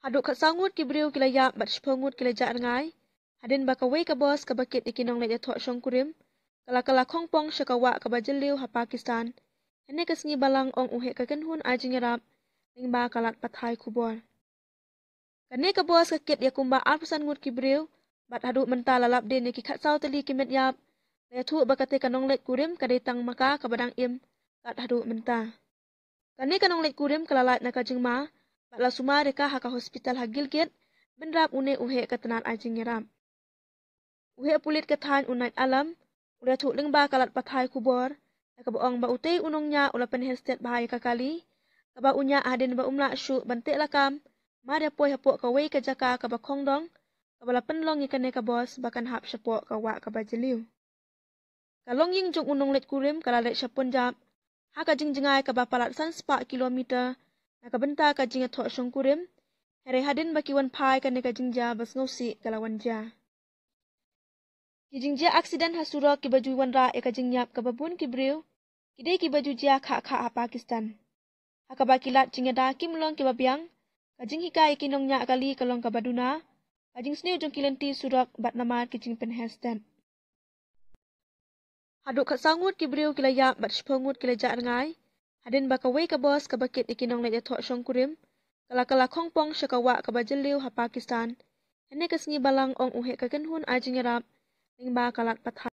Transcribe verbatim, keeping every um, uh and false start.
Haduh khatsaw ngut ki briew ki la ïap bad shiphew ngut ki la jah rngai hadien ba kawei ka bos kaba kit ïa ki nongleit ïathoh shongkurim ka la kylla khongpong sha ka wah kaba jylliew ha Pakistan, hynne ka sngi Balang, ong u heh ka kynhun ai jingïarap lyngba ka lad pathai khubor. Kane ka bos ka kit ïa kumba arphew san ngut ki briew bad haduh mynta la lap dien ïa ki khatsaw tylli ki met ïap. La ïathuh ba kata ka nongleit kurim ka dei tang ma ka kaba dang im kat haduh mynta. Kane ka nongleit kurim ka la lait na ka jingma bad la sumar ïa ka ha ka hospital ha Gilgit, bynrap une u heh ka tnat ai jingïarap. U heh pulit ka thaiñ u Najd Alam u la ïathuh lyngba ka lad pathai khubor da kaba ong ba utei u nongñiah u la pynheh stet bha ïa ka kali kaba u ñiah hadien ba um lah shuh ban teh lakam mar ïa poi hapoh kawei ka jaka kaba khongdong kaba la pynlong ïa kane ka bos ba kan hap shapoh ka wah kaba jylliew. Ka longïing jong u nongleit kurim ka la leit sha Punjab ha ka jingjngai kaba palat san spah kilometer na ka bynta ka jingïathoh shongkurim, hynrei hadien ba ki wan phai kane ka jingjia ba sngewsih ka la wan jia. Ki jingjia aksiden ha surok kiba ju wanrah ïa ka jingïap kaba bun ki briew ki dei kiba ju jia khah khah ha Pakistan, ha kaba ki lad jingïada kim long kiba biang, ka jinghikai ïa ki nongñiah kali ka long kaba duna, ka jingsniew jong ki lynti surok bad namar ki jingpynheh stet. Haduh khatsaw ngut ki briew ki la ïap bad shiphew ngut ki la jah rngai hadien ba kawei ka bos kaba kit ïa ki nongleit ïathoh shongkurim ka la kylla khongpong sha ka wah kaba jylliew ha Pakistan, hynne ka sngi Balang, ong u heh ka kynhun ai jingïarap lyngba ka lad pathai.